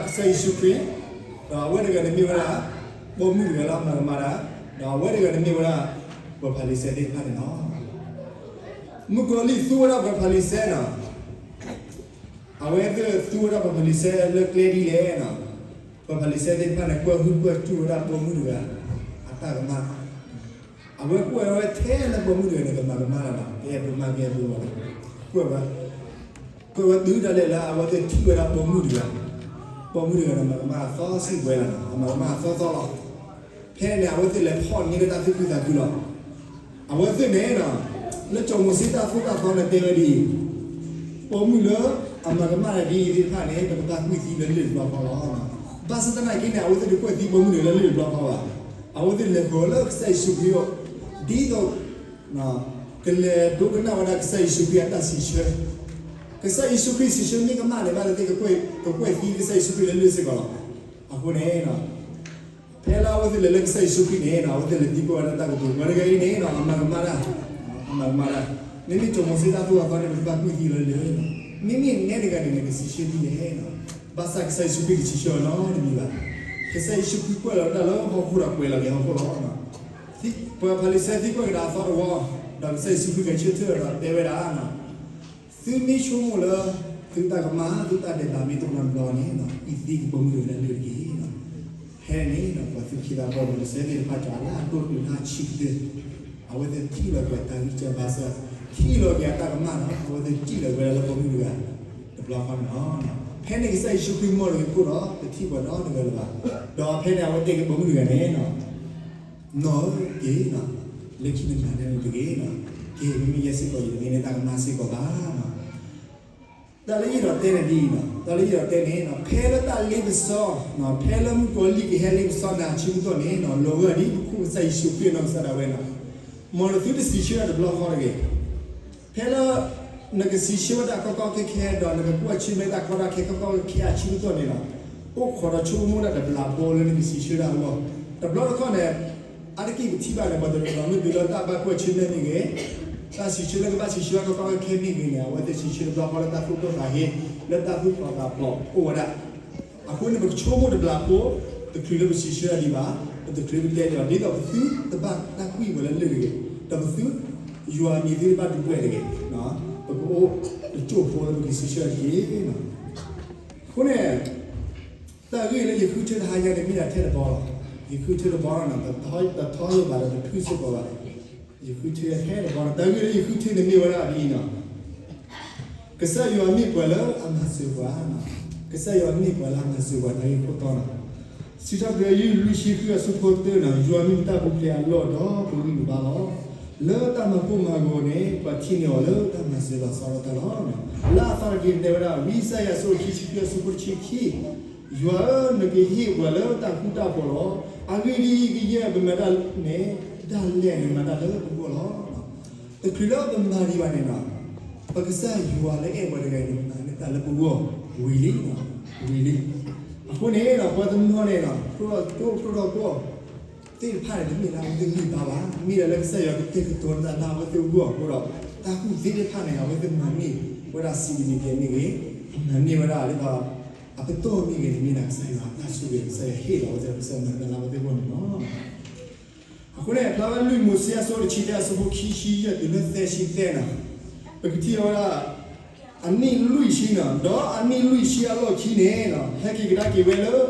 ကစၢ်ယ့ၣ်ၡူးခရံာ်, ဒီးအဝဲတဂၤန့ၣ်မ့ၢ်ဝဲဒၣ် ပိာ်မုၣ်တဂၤလၢအမၤကမၣ်တၢ်, ဒီးအဝဲတဂၤန့ၣ်မ့ၢ်ဝဲဒၣ် ပှၤဖၤလံၤၡဲသ့ၣ်တဖၣ်န့ၣ်လီၤ. မုၣ်ကီၤလံၢ်သူဝဲဒၣ်ပှၤဖၤလံၤၡဲန့ၣ်, အဝဲသ့ၣ်သူဝဲဒၣ်ပှၤဖၤလံၤၡဲလၢကျဲဒ်လဲၣ်န့ၣ်, ပှၤဖၤလံၤၡဲသ့ၣ်တဖၣ်န့ၣ် ကွၢ်ဟုၣ်ကွၢ်တူၢ်ဝဲဒၣ်ပိာ်မုၣ်တဂၤ အတၢ်ကမၣ် အဝဲကွၢ်ဝဲထဲလၢပိာ်မုၣ်တဂၤန့ၣ် ကမၤကမၣ်လၢၤဘၣ်, ကအဲၣ်ဒိးမၤကဲဒိးဘၣ်, ကွၢ်ဝဲ, ကွၢ်ဝဲတုၤဒၣ်လဲာ်လၢအဝဲသ့ၣ်ထံၣ်ဝဲဒၣ်ပိာ်မုၣ်တဂၤ, ပိာ်မုၣ်တဂၤန့ၣ် မၤကမၣ်အသီစံးပှဲၤလီၤ, အမၤကမၣ်အသီသီလီၤ. ဖဲန့ၣ် အဝဲသ့ၣ်လဲၤဖီၣ်န့ၢ်လၢတၢ်သူၣ်ခုသးခုလီၤ. အဝဲသ့ၣ်န့ၣ်, လၢစီၤမိၤၡ့တၢ်သိၣ်တၢ်သီန့ၣ်တဲဝဲဒ်အံၤ, ပိာ်မုၣ်လၢအမၤကမၣ်တၢ်ဒ်အံၤသ့ၣ်တဖၣ်န့ၣ် ပကဘၣ်ကွံာ်သံလၢလၢၢ်တဘျီဃီလီၤ. ဘၣ်ဆၣ်သနာ်က့န့ၣ် အဝဲသ့ၣ်တကွံာ်သံပိာ်မုၣ်တဂၤလၢလၢၢ်တဘျီဃီဘၣ်. အဝဲသ့ၣ်လဲၤဃီၤလၢကစၢ်ယ့ၣ်ၡူးခရံာ်အအိၣ်, ဒ်သိး ကလဲၤဒိကနၣ်ဝဲဒၣ်ကစၢ်ယ့ၣ်ၡူးခရံာ်အတၢ်စံးဆၢ, ကစၢ်ယ့ၣ်ၡူးခရံာ်စံးဆၢမ့ၢ်ကမၣ်န့ၣ် ဘၣ်သ့ၣ်သ့ၣ် ကကွံာ်သံကစၢ်ယ့ၣ်ၡူးခရံာ်လၢလၢၢ်စ့ၢ်ကီးလီၤ. အဃိန့ၣ် ဖဲလၢအဝဲသ့ၣ်လဲၤလၢကစၢ်ယ့ၣ်ၡူးခရံာ်န့ၣ် အဝဲသ့ၣ်လဲၤသံကွၢ်ဝဲဒၣ်တၢ်ကတိၤ, ပှၤတဂၤအံၤန့ၣ် အမၤကမၣ်တၢ်, အမၤကမၣ်တၢ်, မ့မ့ၢ်စီၤမိၤၡ့တၢ်သိၣ်တၢ်သီန့ၣ် ပကဘၣ်ကွံာ်သံလၢလၢၢ်, မ့မ့ၢ်နဲတဂၤန့ၣ် နကစံးဆၢဒ်လဲၣ်. ဘၣ်ဆၣ်ကစၢ်ယ့ၣ်ၡူးခရံာ်တစံးဆၢအီၤနီတမံၤဘၣ်. ကစၢ်ယ့ၣ်ၡူးခရံာ်ကွဲးလီၤဝဲဒၣ်လၢဟီၣ်ခိၣ်ဒီးကွဲးလီၤက့ၤဟီၣ်ခိၣ်လီၤ. ပှၤဖၤလံၤၡဲသံကွၢ်ကဒါအသီတဝီ, ဒီးကစၢ်ယ့ၣ်ၡူးခရံာ်ဂဲၤဆၢထၢၣ်ဒီးတဲဝဲဒၣ်, သုမ့ၢ်ဆိကမိၣ်လၢ သုတၢ်ကမၣ် သုတၢ်ဒဲးဘးမ့ၢ်တအိၣ်နီတဘျီန့ၣ် ကွံာ်သံကပိာ်မုၣ်တဂၤလၢလၢၢ်တက့ၢ်. ဖဲန့ၣ် ပှၤသူၣ်က့သးပှၢ် ပှၤလံၤစဲသ့ၣ်တဖၣ် ကၠီၤလၢအဒိၣ်တုာ်လၢအဆံးကတၢၢ်, အဝဲသ့ၣ်ထံၣ်လီၤက့ၤအတၢ်ဂံၢ်စၢ်ဘါစၢ်, ထံၣ်လီၤက့ၤအတၢ်ကမၣ်ဒီး အဝဲသ့ၣ်စံၣ်လီၤဝဲဒၣ်လၢပိာ်မုၣ်တဂၤ တဘျီဃီန့ၣ်လီၤ. ဖဲန့ၣ်ကစၢ်ယ့ၣ်ၡူးခရံာ်မၢလီၤက့ၤခိၣ်ဒီး တထံၣ်ပှၤနီတဂၤလၢၤဘၣ်. ဒီးဖဲန့ၣ် အဝဲတဲက့ၤပိာ်မုၣ်တဂၤန့ၣ် နီၢ်ဧၢ, က့ၤ, လၢခံနမၤန့ၢ်တဂ့ၤ, က့ၤ, မ့မ့ၢ်ယဲစ့ၢ်ကီး ယတမ့ၢ်န့ၢ်တၢ်ကမၣ်စ့ၢ်ကီးဘၣ်. တၢ်လၢယအဲၣ်ဒိးတဲန့ၣ်ဒ်အံၤ, တၢ်လၢယအဲၣ်ဒိးတဲန့ၣ် ဖဲလၢတၢ်လ့ပစီ, ဖဲလၢမုၣ်ကီၤလံၢ်ကဟဲလ့ပစီနၤအဆၢကတီၢ်န့ၣ် လီၤဂာ်ဒ်ပခိၣ်ကစၢ်ယ့ၣ်ၡူးခရံာ်နီၢ်ကစၢ်ဒၣ်ဝဲန့ၣ်, မ်နသုတစံးဆၢတၢ်တဘျီဃီတဂ့ၤ. ဖဲလၢ နကစံးဆၢဝဲဒၣ်ကီကီခဲခဲ ဒီးနကကွၢ်ဆၢၣ်မဲာ်တၢ်ကီတၢ်ခဲကီကီခဲခဲအဆၢကတီၢ်န့ၣ်လီၤ, အိၣ်ခိးဒီးဆိကမိၣ်ဒၣ်တဘျီဖိလၢနကစံးဆၢဒၣ်အဂီၢ်, တဘျီတခီၣ်န့ၣ် အါတက့ၢ်ပထံၣ်ဘၣ်န့ၣ် ပှၤတနီၤနီၤမ့ၢ်တုၤလၢတၢ်ဘၣ်ကွၢ်ဆၢၣ်မဲာ်မ့ၢ်ဂ့ၤ, တၢ်စံးဆၢလၢကဘၣ်စံးဆၢကီကီခဲခဲမ့ၢ်ဂ့ၤန့ၣ် အဝဲသ့ၣ်စံးဆၢတဘျီဃီလၢတၢ်သူၣ်ကိၢ်သးဟ့, လၢတၢ်သူၣ်ဖျိးသးဖျိးအိၣ်ဝဲဒၣ်. အဃိန့ၣ် ပကဆိကမိၣ်တဘျီဖိ, တချုးလၢပစံးဆၢဒံးဘၣ်, ပတချုးပတဲဒံးဘၣ်, ဒ်သိးပသုတဘၣ်တၢ်ကွံာ်ဝဲလၢလၢၢ်တဂ့ၤ, ဒီးပသု ယွၤအမံၤသုတဘၣ်ဒုးပှဲၤတဂ့ၤ. ပကအိၣ်တစိၢ်ဖိလၢပကစံးဆၢတက့ၢ်. အဃိန့ၣ် တၢ်ဂ့ၢ်လၢယဃုထၢတဟါညါန့ၣ် မ့ၢ်ဒၣ်ထဲတဘီလီၤ. ယဃုထၢတဘီလီၤန့ၣ် တထီယိာ်ဘၣ်ဒီးတဖုစ့ၢ်ကီးဘၣ်. ယဃုထၢထဲတဘီလီၤ. တၢ်ဂ့ၢ်လၢယဃုထၢန့ၣ်မ့ၢ်ဝဲဒၣ်ဒ်အံၤန့ၣ်, ကစၢ်ယွၤမ့ၢ်ပှၤလၢအမၤစၢၤပှၤ, ကစၢ်ယွၤမ့ၢ်ပှၤလၢအမၤစၢၤပှၤ တၢ်ဂ့ၢ်ခိၣ်တီန့ၣ်, စံးထီၣ်ပတြၢၤ လွံၢ်ဆံဃု အဆၢဖိသၢန့ၣ်, ယွၤမ့ၢ်ပတၢ်ပူၤဖျဲးအလီၢ်ဒီးပဂံၢ်ပဘါလီၤ. လၢတၢ်မၤကိၢ်မၤဂီၤန့ၣ် ပှၤထံၣ်န့ၢ်အီၤလၢတၢ်မၤစၢၤလီၤဆီဒၣ်တၢ်လီၤ. လၢအသီတက့ၢ်တဲဝဲဒၣ် ဝံယၡါယၤအဆၢခံဆံခံ အဆၢဖိတဆံခံ, ယွၤဧၢ, နကဟ့ၣ်ပှၤလၢတၢ်ဃူတၢ်ဖိးလီၤ. အဂ့ၢ်ဒ်အံၤ, ကယဲၢ်ပမၤတၢ်န့ၣ် ဒၣ်လဲာ်နမၤတၢ်လၢပဂီၢ်လီၤ. တချုးလၢပမၤဒံးဘၣ်န့ၣ်လီၤ, ပကစၢ်ယွၤလၢအဲၣ်ပှၤတဂၤအံၤန့ၣ် မၤန့ၢ်တၢ်လၢပဂီၢ်ဝံၤလံ, ဝံၤလံ. အဃိန့ၣ်ဒီး ပှၤတနီၤန့ၣ်လီၤ, ကျိၣ်ထီၣ်ကျိၣ်ထီၣ်ကျိၣ် သ့ၣ်တဖၣ်န့ၣ် တမ့ၢ်လၢအဝဲသ့ၣ်ဂံၢ်ဘါဘၣ်, မ့ၢ်ဒၣ်လၢကစၢ်ယွၤကတဲာ်ကတီၤတၢ်လၢအဝဲသ့ၣ်အဂီၢ်အဃိဒီး တၢ်ကူၣ်သ့သ့ၣ်တဖၣ်န့ၣ် အဝဲသ့ၣ်မၤန့ၢ်ဝဲဒၣ်စံးကမံးကဲမ့ၢ်ဂ့ၤ, အမၤန့ၢ်ဝဲဒၣ်ဒ်သိး အပတီၢ်မ့ၢ်ဂ့ၤန့ၣ် မ့ၢ်ဒၣ်ကစၢ်ယွၤအတၢ်ဆိၣ်ဂ့ၤ ကစၢ်ယွၤဟ့ၣ်လီၤဝဲသ့ၣ် ကစၢ်ယွၤမၤတၢ်လၢအဝဲသ့ၣ်အဂီၢ်န့ၣ်လီၤ. အဃိန့ၣ် ဖျါဝဲလွံၢ်မိၤၡ့အဆၢတဆံသၢ အဆၢဖိခံဆံယဲၢ်တုၤလၢသၢဆံသၢန့ၣ်, ပကထံၣ်ဝဲဒၣ် အနံၣ်လွံၢ်ဆံန့ၣ်, ဒီးအနံၣ်လွံၢ်ဆံအလီၢ်ခံန့ၣ် ဟဲက့ၤကဒါက့ၤဝဲလၢ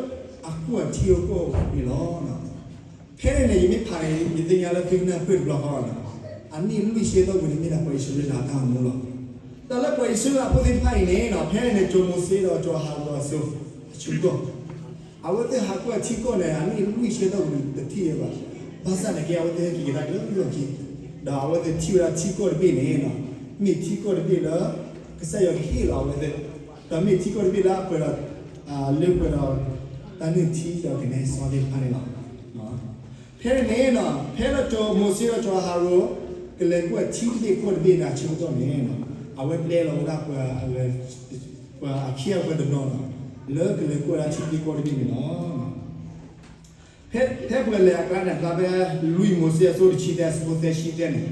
အကူၣ်အထံအကီၢ်န့ၣ်လီၤ. ဖဲန့ၣ်န့ၣ် ယမ့ၢ်ဖးန့ၣ် ယသ့ၣ်ညါလၢသုကနၢ်ပၢၢ်တဘျီဃီလီၤ. အနံၣ်လွံၢ်ဆံအတီၢ်ပူၤန့ၣ် မ့ၢ်ဒၣ်ပှၤအံၣ်စရ့လးအတၢ်အိၣ်မူလီၤ. တၢ်လၢပှၤအံၣ်စရ့လးဖိသ့ၣ်တဖၣ်အံၤန့ၣ် ဖဲန့ၣ်န့ၣ် စီၤမိၤၡ့ဒီးစီၤအၤဟရိၣ်အစိၤ အဆူၣ်ကီၢ် အဝဲသ့ၣ်ဟးကွၢ်ထံကီၢ်န့ၣ် အနံၣ်လွံၢ်ဆံအတီၢ်ပူၤန့ၣ် တထံၣ်ဝဲဘၣ်. ဘၣ်ဆၣ်န့ၣ်က့ အဝဲသ့ၣ်ဟဲက့ၤကဒါက့ၤလၢလီၢ်ခံ, ဒီးအဝဲသ့ၣ်ထံၣ်ဝဲဒၣ်ထံကီၢ်တဘ့ၣ်န့ၣ် မ့ၢ်ထံကီၢ်တဘ့ၣ်လၢ ကစၢ်ယွၤကဟ့ၣ်လီၤအဝဲသ့ၣ်, ဒီးမ့ၢ်ထံကီၢ်တဘ့ၣ်လၢအပှဲၤဒီး လၢပှဲၤဒီး တၢ်နုၢ်ထံဒီးကနဲစီသ့ၣ်တဖၣ်န့ၣ်လီၤ. ဖဲန့ၣ်န့ၣ် ဖဲလၢစီၤမိၤၡ့ဒီးစီၤအၤဟရိၣ် ကလဲၤကွၢ်ထံတဘ့ၣ်ကီၢ်တဘ့ၣ်န့ၣ် အဆၢကတီၢ်န့ၣ် အဝဲပျဲလီၤဝဲဒၣ်ပှၤ ပှၤအခ့အပှၤတနီၤ လၢကလဲၤကွၢ်ဒၣ်ထံတဘ့ၣ်ကီၢ်တဘ့ၣ်န့ၣ်လီၤ. ဖဲ ဖဲပှၤလဲၤအကျါန့ၣ် ဖျါဖဲ လွံၢ်မိၤၡ့အဆၢတဆံသၢ အဆၢဖိသၢဆံသၢန့ၣ်,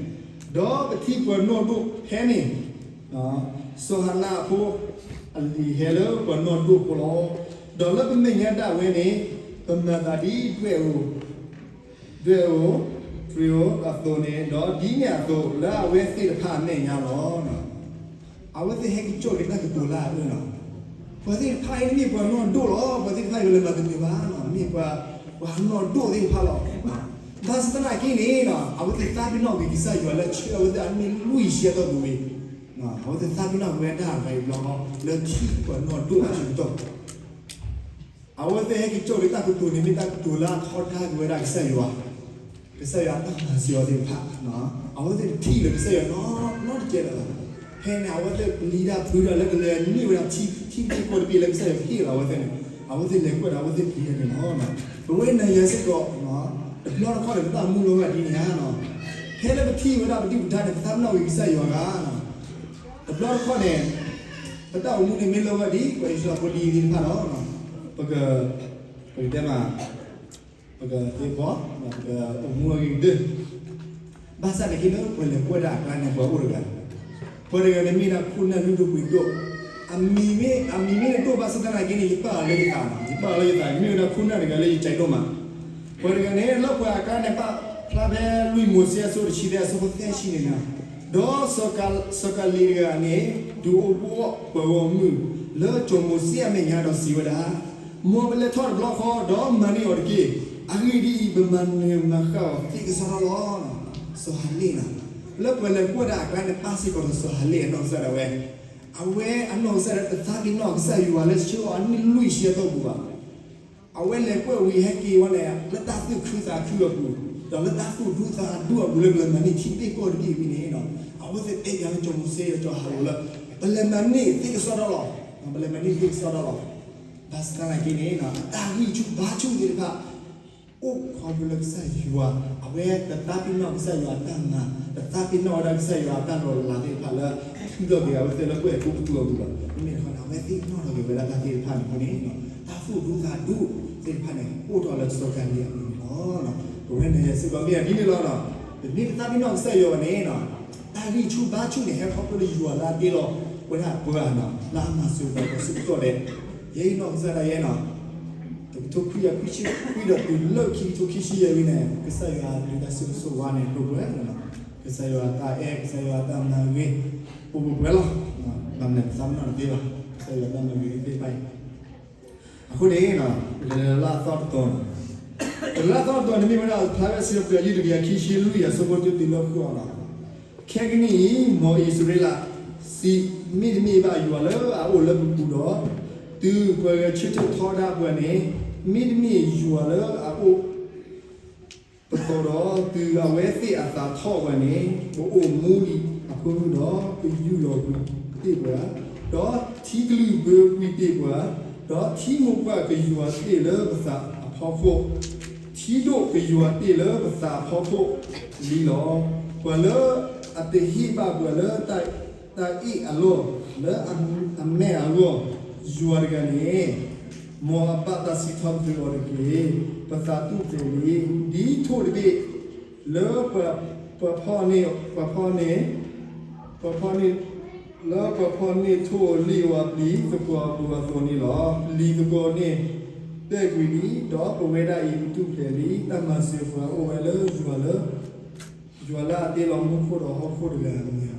ဒီးပထံၣ်ပှၤနီၢ်ဒိၣ်ဖဲန့ၣ်, စီၤဟၤနါအဖိ အလံၤဟဲလၢပှၤနီၢ်ဒိၣ်ဖိလီၤ. ဒီးလၢပမဲာ်ညါဒၣ်ဝဲန့ၣ် ပမၤသးဒ်ဒွဲၣ်အူ ဒွဲၣ်အူ တြ့ၤအူအသိးန့ၣ်, ဒီးဒ်န့ၣ်အသိးလၢအဝဲသ့ၣ်တဖၣ်အမဲာ်ညါလီၤ. အဝဲသ့ၣ်ဟဲက့ၤကၠီၣ်က့ၤတၢ်ကတိၤလၢအအၢၣ်လီၤ. ပှၤသ့ၣ်တဖၣ်အံၤတမ့ၢ်ပှၤနီၢ်ဒိၣ်လီၤ. ပှၤသ့ၣ်တဖၣ်အံၤပလဲၤမၤတန့ၢ်ဘၣ်လီၤ. မ့ၢ်ပှၤ ပှၤနီၢ်ဒိၣ်သ့ၣ်တဖၣ်လီၤ. ဘၣ်ဆၣ်သနာ်က့န့ၣ် အဝဲသ့ၣ်သးပ့ၤနီၣ်က့ၤကစၢ်ယွၤလၢဆၢအဝဲသ့ၣ်အနံၣ်လွံၢ်ဆံအတီၢ်ပူၤဝံၤ, အဝဲသ့ၣ်သးပ့ၤနီၣ်က့ၤဝဲဒၣ်တၢ်ဂၤအံၤဘျီဃီ လၢထံပှၤနီၢ်ဒိၣ်အဆၢကတီၢ် အဝဲသ့ၣ်ဟဲက့ၤကၠီၣ်က့ၤတၢ်ကတိၤန့ၣ် မ့ၢ်တၢ်ကတိၤလၢအထီဒါက့ၤဝဲဒၣ်ကစၢ်ယွၤ, ကစၢ်ယွၤအတၢ်မၤစၢၤအီၤသ့ၣ်တဖၣ်, အဝဲသ့ၣ်တထံၣ်လၢကစၢ်ယွၤနီတစဲးလၢၤဘၣ်. ဖဲန့ၣ် အဝဲသ့ၣ်ပျံၤတၢ်ဖုးတၢ်လၢကလဲၤန့ၢ်ဝဲဒၣ်ထံ ထံသ့ၣ်ကီၢ်တဘ့ၣ်လၢကစၢ်ယွၤဟ့ၣ်လီၤအဝဲသ့ၣ်န့ၣ်, အဝဲသ့ၣ်လဲၤကွၢ်ဒီးအဝဲသ့ၣ်ပျံၤတၢ်န့ၣ်လီၤ. ပဝဲနၤယၤစ့ၢ်ကီး တဘျီတခီၣ်န့ၣ် ပတၢ်အိၣ်မူလီၤဂာ်ဒ်န့ၣ်ဧါ, ဖဲလၢပထံၣ်ဝဲဒၣ်ပဒုၣ်ပဒါန့ၣ် ပသးပ့ၤနီၣ်က့ၤကစၢ်ယွၤဂၤ တဘျီတခီၣ်န့ၣ် ပတၢ်အိၣ်မူန့ၣ်မ့ၢ်လီၤဂာ်ဒ် ပှၤအံၣ်စရ့လးဖိဒ်အံၤသ့ၣ်တဖၣ်ဒီး ပက ပကတဲမး ပကသ့ၣ်ဘီ ပကအိၣ်မူအဂ့ၤကတၢၢ်, ဘၣ်ဆၣ်န့ၣ်က့လၢပှၤလဲၤကွၢ်ဒၣ်အကျါန့ၣ် ပှၤအိၣ်တဂၤ, ပှၤတဂၤန့ၣ်မ့ၢ်ဒၣ်ခိၣ်နၢ်လုၢ်ဒိၣ်ပှ့ၤဒိၣ်, အမံၤမ့ၢ် အမံၤမ့ၢ်တဒိၣ်ဘၣ်ဆၣ်သနာ်က့န့ၣ် ယပာ်အီၤလၢယသး, ယပာ်အီၤလၢယသး မ့ၢ်ဝဲဒၣ်ခိၣ်နၢ်တဂၤလၢယကဲဒိၣ်မး. ပှၤတဂၤန့ၣ် လၢပှၤအကျါန့ၣ် ပာ်ဖျါဖဲလွံၢ်မိၤၡ့အဆၢတဆံသၢ အဆၢဖိသၢဆံန့ၣ်လီၤ. ဒီးစီၤကၤလံးတဂၤန့ၣ် ဒုးအိၣ်ဘှီၣ်ပှၤဂီၢ်မုၢ် လၢစီၤမိၤၡ့အမဲာ်ညါဒီးစံးဝဲဒၣ်, မ်ပလဲၤထီၣ်တဘျီဃီ ဒီးမၤန့ၢ်အီၤတက့ၢ်. အဂ့ၢ်ဒ်အံၤ, ပမၤနၢၤမၤဃၣ်အီၤသ့ကစီဒီလီၤ. စီၤဟၤလ့ၣ်န့ၣ် လၢပှၤလဲၤကွၢ်ဒၣ်အကျါန့ၣ် ပာ်စ့ၢ်ကီးဒီးစီၤဟၤလ့ၣ်အနီၢ်ကစၢ်ဒၣ်ဝဲ, အဝဲအနီၢ်ကစၢ်ဒၣ်ဝဲ တသးပ့ၤနီၣ်ကစၢ်ယွၤလၢဆၢအီၤအနံၣ်လွံၢ်ဆံအတီၢ်ပူၤဘၣ်. အဝဲလဲၤကွၢ်ဝံၤဟဲက့ၤဝဲန့ၣ် လၢတၢ်သူၣ်ခုသးခုအပူၤ, ဒီးလၢတၢ်သူၣ်ဒူသးဒူအပူၤလၢကလဲၤမၤန့ၢ်ထံသ့ၣ်ကီၢ်တဘ့ၣ်အံၤန့ၣ်, အဝဲသ့ၣ်တဲယၤလၢစီၤမိၤၡ့ဒီးစီၤဟၤရိၣ်လၢ ပလဲၤမၤန့ၢ်သ့ကစီဒီလီၤ. ပလဲၤမၤန့ၢ်သ့ကစီဒီလီၤ. ဘၣ်ဆၣ်သနာ်က့န့ၣ် အတၢ်ဂံၢ်ဆူၣ်ဘါဆူၣ်သ့ၣ်တဖၣ် အိၣ်ခီဖျိလၢကစၢ်ယွၤ, အဝဲတသးပ့ၤနီၣ်ကစၢ်ယွၤအတၢ်မၤ, တသးပ့ၤနီၣ်ဝဲဒၣ်ကစၢ်ယွၤအတၢ်လီၤလးသ့ၣ်တဖၣ်လၢ ထုးထီၣ်က့ၤအဝဲသ့ၣ်လၢကွဲၢ်အကိးပသူအပူၤဘၣ်. မ့မ့ၢ်တခီန့ၣ် အဝဲသ့ၣ်နီၣ်ထီၣ်က့ၤဝဲဒၣ်တၢ်သ့ၣ်တဖၣ်န့ၣ်အဃိန့ၣ်, တၢ်သူၣ်ဒူသးဒူသ့ၣ်တဖၣ်န့ၣ် အိၣ်ထီၣ်လၢစီၤကၤလံးအပူၤန့ၣ်လီၤ. ပဝဲနၤယၤစ့ၢ်ကီးမ့ၢ်ဒ်န့ၣ်လီၤ. ပမ့ၢ်တသးပ့ၤနီၣ်ကစၢ်ယွၤဘၣ်န့ၣ်, တၢ်ဂံၢ်ဆူၣ်ဘါဆူၣ်န့ၣ် ဟဲခီဖျိလၢယွၤလၢအတ့လီၤဝဲဒၣ်ပှၤန့ၣ် လၢအမၤစၢၤပှၤဆူၣ်ကတီၢ်ဒဲး, ယဲအံၤနီၢ်ကစၢ်ဒၣ်ယဲန့ၣ် တကထိခွံကယၤခွံဆံခွံဒီးတုၤလၢခံကထိခံဆံယဲၢ်ဝံၤန့ၣ် ကစၢ်ယွၤအဘျုးတၢ်ဆိၣ်ဂ့ၤဆိၣ်ဝါန့ၣ် ဒိၣ်ပှဲၤလီၤ. ကစၢ်ယွၤအတၢ်အဲၣ် ကစၢ်ယွၤအတၢ်မၤဂ့ၤ အိၣ်ပှဲၤပှဲၤလီၤ. ဘၣ်မနုၤပသးပ့ၤနီၣ်တသ့ဘၣ် ကစၢ်ယွၤအတၢ်မၤဂ့ၤသ့ၣ်တဖၣ်အံၤ. အဃိန့ၣ် ပကလဲၤလၢအသီတတီၤန့ၣ်, ပကလဲၤလၢအသီတတီၤန့ၣ် မ့ၢ်ဝဲဒၣ် ဖျါဝဲစံးထီၣ်ပတြၢၤ ယုၢ်တကယၤခံဆံလွံၢ် အဆၢဖိတၢတုၤလၢဃုအီၤလီၤ. ခဲကနံၣ်အံၤ မ်အံၣ်စရ့လးစံး, မ့တမ့ၢ်ဘၣ်ယွၤလၢအအိၣ်လၢပပူၤဒီး, တုၤပှၤဂဲၤဆၢထၢၣ်ထီဒါပှၤန့ၣ်, မ့တမ့ၢ်ယွၤလၢအအိၣ်ပသိးဒီး, တုၤအဝဲသ့ၣ်အသးထီၣ်ပှၤန့ၣ်, ပအိၣ်မူလံအဖၢမုၢ်ဒီး ကယူၢ်လီၤကွံာ်တ့ၢ်ပှၤ, ဒီးထံကလုာ်ဘၢကွံာ်တ့ၢ်ပှၤ, ဒီးထံမိၢ်ပှၢ်ကယွၤတ့ၢ်လၢပသးအဖီခိၣ်, ထံဒိၣ်ကယွၤတ့ၢ်လၢပသးအဖီခိၣ်လံလီၤ. ပှၤလၢအတဟ့ၣ်ဘၣ်ပှၤလၢတၢ်အ့ၣ်အလီၢ် လၢအမဲာ်အဂီၢ်, ယွၤတဂၤန့ၣ် မ်အဘၣ်တၢ်စံးထီၣ်ပတြၢၤအီၤတက့ၢ်. ပသးတူၢ်သဲးလံ, ဒ်ထိၣ်တဘ့ၣ်လၢပှၤဖီၣ်န့ၢ်, ပှၤဖီၣ်န့ၢ်, ပှၤဖီၣ်န့ၢ်, လၢပှၤဖီၣ်န့ၢ်ထိၣ်လံာ်ဝဲပျံၤသကွီၤအပူၤအသိးန့ၣ်လီၤ. ပျံၤသကွီၤန့ၣ် ပဲၢ်ကွံာ်လံ, ဒီးပဝဲဒၣ်အံၤပတူၢ်ဖျဲးလံ. တၢ်မၤစၢၤပှၤအိၣ်ဝဲလၢယွၤလၢ ယွၤလၢအတ့လီၤမူခိၣ်ဒီးဟီၣ်ခိၣ်တဂၤအမဲာ်